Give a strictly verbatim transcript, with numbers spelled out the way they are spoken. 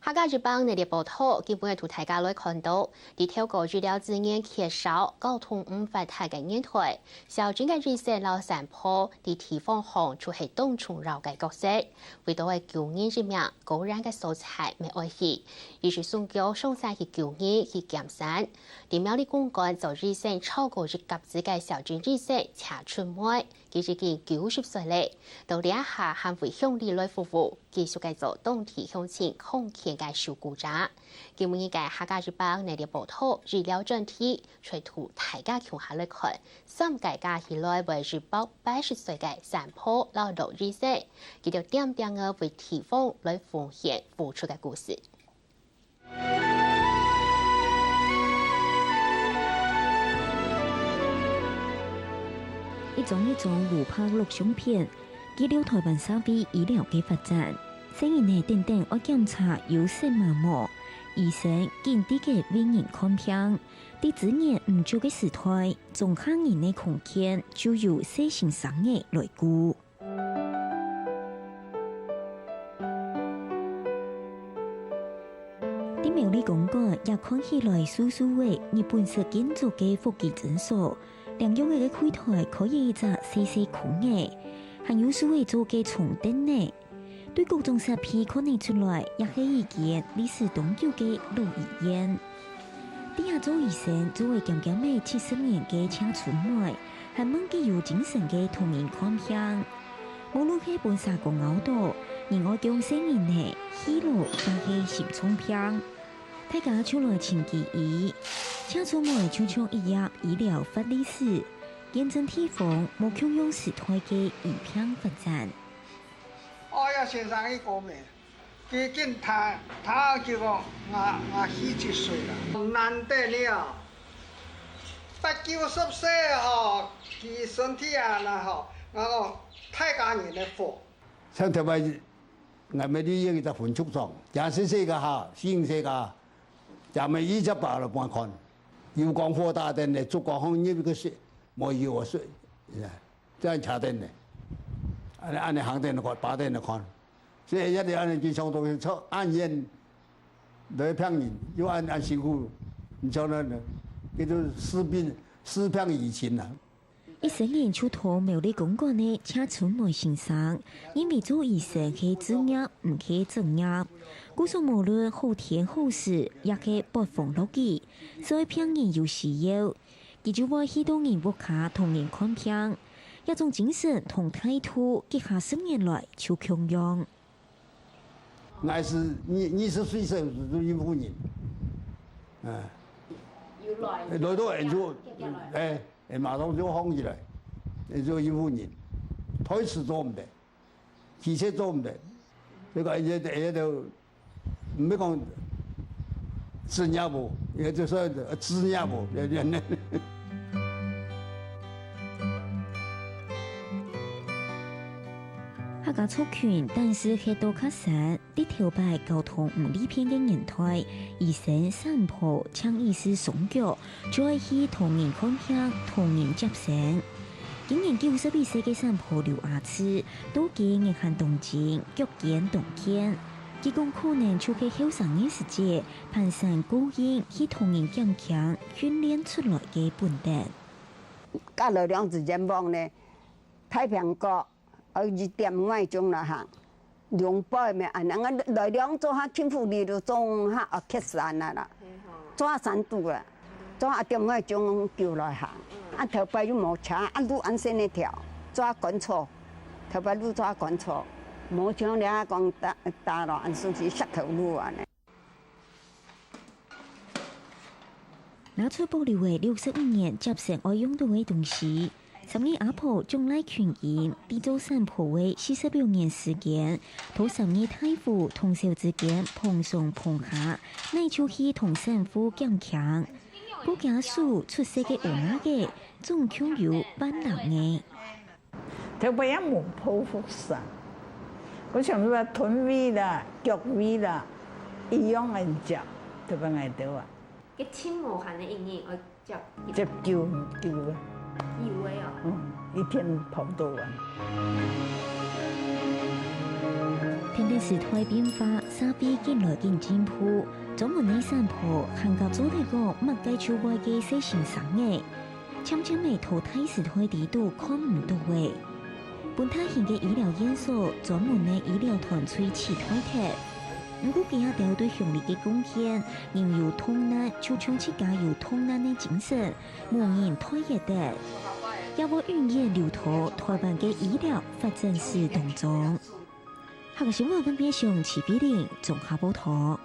客家日報系列報導，今晡日同大家來看到，在頭過醫療資源缺少、交通毋發達个年代，小鎮个醫生摎產婆在地方項就係當重要个角色。為著愛救人一命，高原个所在乜愛去，於是送佢上山去救人、去撿山。在苗栗公館做醫生超過一甲子个小鎮醫生謝春梅， 佢已經九十歲了，到這下還為鄉里來服務，繼續个做當地鄉親康健个守護者。今晡日个客家日報系列報導醫療專題，就同大家共下來看，三個加起來會一百八十歲个產婆摎老醫生，佢兜恬恬仔為地方來奉獻付出个故事。 一張一張無拍錄相片，記錄臺灣社會醫療个發展。細人仔等等愛檢查有色盲無，醫生緊在該為人看病。在資源毋足个時代，中下人个康健就由細先生仔來顧。 在苗栗公館這看起來素素仔日本式建築个福基診所，領養仔个櫃台開一隻細細空仔，還有樹仔做个長凳仔。對各種設備看得出來，這係一間歷史當久个老醫院。在這做醫生做了兼兼仔七十年个謝春梅，還問佢有精神个同人看病。 無論係分社工咬著，人愛降細人仔、氣勞，還係心臟病，大家就來尋佢醫。謝春梅就像一頁醫療法歷史，見證地方無共樣時代个醫病發展。哦呀，先生，你講咩？ 佢緊聽，聽佢講，𠊎，𠊎四十歲啦，難得了，八九十歲吼，佢身體啊，那吼，𠊎講，大家人个福。像頭擺，𠊎乜利用一隻分局長，行細細个哈，四五歲个，也乜一隻把落半看，油光火打等咧，燭光放入去个水，無油啊水，這樣徛等咧，恁呢，恁呢行等咧看，把等咧看。 所以一定恁呢經常都去坐，恁遠來病人，又恁，恁辛苦，你像那，那，叫做視病，視病於親啊。一生人就同苗栗公館个謝春梅先生，因為做醫生係職業，毋係專業，故所無論好天好時，也係發風落雨，所以病人有需要， 佢就會去到人屋下同人看病，這種精神同態度，幾下十年來就共樣。𠊎係二，二十歲時就應付人，哎。有來，來到𠊎就，遽遽來。哎，哎，馬上就䟘起來，𠊎就應付人，推辭做毋得。 其實做毋得。這個，這個，這個，毋係講職業無，也就係職業無，對不對？客家族群，但係歇到較山，在頭擺交通毋利便个年代，醫生、產婆，淨係使雙腳， 就愛去同人看病、同人接生。今年九十一歲个產婆劉阿慈，到今日還當精，腳健當健。佢講可能就係後生个時節，蹛山過癮去同人撿輕訓練出來个本領。加了兩隻肩膀呢，太平角 呃，一點五點鐘來行，兩擺咩恁樣，𠊎來兩早下輕浮哩，就中下啊，缺山啊啦，早下三度啦，早下一點五點鐘就來行，啊，頭擺又無車，啊，路恁細呢條，早下趕車，頭擺路早下趕車，無像這下講打，打了恁順序石頭路恁呢。 拿出保留个六十五年接生愛用到个東西。三二阿婆蔣賴群英，在做產婆个四十六年時間，在三二大夫同小之間碰上碰下，哪就去同產婦撿輕。顧家屬出世个孲嬤仔，總共有萬零个。 頭擺也無剖腹產，𠊎想說啊，臀圍啦、腳圍啦，一樣恁接，頭擺𠊎兜啊。該盡無閒个一日愛接幾，接九，九个。九个哦。嗯，一天跑到完。跈等時代變化，社會緊來緊進步，專門个產婆還較做得講擘該就壞个細先生仔，漸漸仔在大時代裡肚看毋到咧。分大型个醫療院所、專門个醫療團隊取代忒。毋過佢兜對鄉里个貢獻，人有痛難，就像自家有痛難个精神，無人代得得，也會永遠留在臺灣个醫療發展史當中。客家新聞文編上，徐碧玲綜合報導。